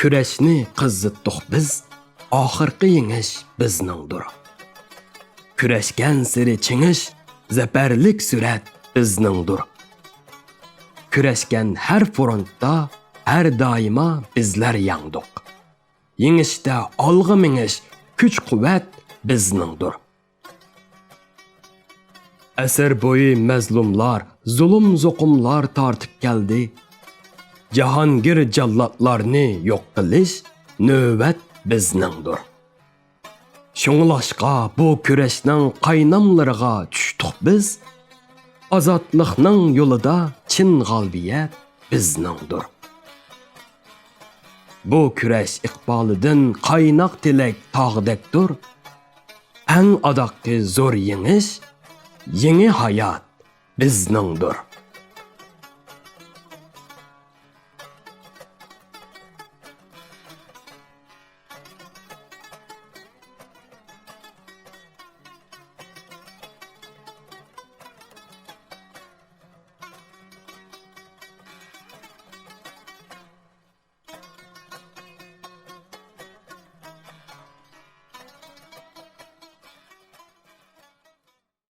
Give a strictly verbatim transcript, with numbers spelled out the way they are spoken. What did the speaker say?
كۈرەشنى قىزىتتۇق بىز، ئاخىرقى يېڭىش بىزنىڭدۇر. كۈرەشكەنسېرى چىڭىش، زەپەرلىك سۈرەت بىزنىڭدۇر. كۈرەشكەن ھەر فرونتتا ھەر دائىما بىزلەر يەڭدۇق. يېڭىشتە ئالغا مېڭىش، كۈچ-قۇۋۋەت بىزنىڭدۇر. ئەسىر بويى مەزلۇملار، زۇلۇم-زوقۇملار تارتىپ كەلدى. جاھانگىر جاللاتلارنى يوق قىلىش، نۆۋەت بىزنىڭدۇر. شۇڭلاشقا بۇ كۈرەشنىڭ قايناملىرىغا چۈشتۇق بىز. ئازادلىقنىڭ يولىدا چىن غالىبىيەت بىزنىڭدۇر. بۇ كۈرەش ئىقبالىدىن قايناق تىلەك تاغدەكتۇر. ئەڭ ئاداققى زور يېڭىش، يېڭى ھايات بىزنىڭدۇر.